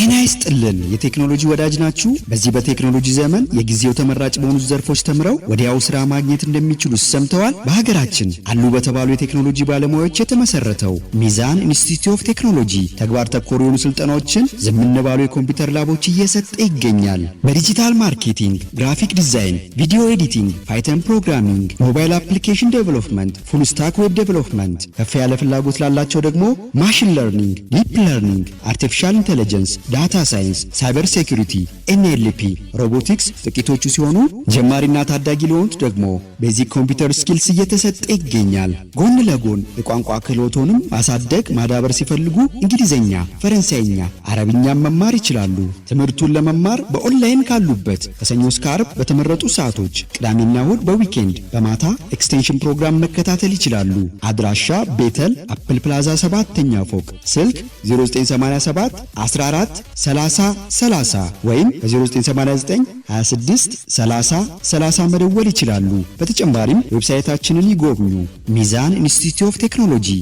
ጤና ይስጥልን። የቴክኖሎጂ ወዳጅ ናችሁ? በዚህ በቴክኖሎጂ ዘመን የጊዜው ተመራጭ በሆኑት ዘርፎች ተምረው ወዲያው ስራ ማግኘት እንደሚችሉ ሰምተዋል? በሀገራችን አሉ በተባሉ የቴክኖሎጂ ባለሙያዎች የተመሰረተው ሚዛን Institute of Technology ተግባር ተኮር የሆኑ ስልጠናዎችን ዝምን ባሉ የኮምፒውተር ላቦች እየሰጠ ይገኛል። በ digital marketing፣ graphic design፣ video editing፣ Python programming፣ mobile application development፣ full stack web development፣ ከፍ ያለ ፍላጎት ላላቸው ደግሞ machine learning፣ deep learning፣ artificial intelligence፣ data science፣ cyber security፣ NLP፣ robotics ጥቂቶቹ ሲሆኑ ጀማሪና ታዳጊ ለሆኑት ደግሞ basic computer skills እየተሰጠ ይገኛል። ጎን ለጎን የቋንቋ ክህሎቶንም ማሳደግ ማዳበር ሲፈልጉ እንግሊዘኛ፣ ፈረንሳይኛ፣ አረብኛም መማር ይችላሉ። ትምህርቱን ለመማር በኦንላይን ካሉበት ከሰኞ እስከ ዓርብ በተመረጡ ሰዓቶች፣ ቅዳሜና እሁድ በ weekend በማታ extension ፕሮግራም መከታተል ይችላሉ። አድራሻ ቤተል አፕል ፕላዛ ሰባተኛ ፎቅ፣ ስልክ 0987 14 30 30 ወይም በ0989 26 30 30 መደወል ይችላሉ። በተጨማሪም website ኣችንን ይጎብኙ። ሚዛን Institute of Technology።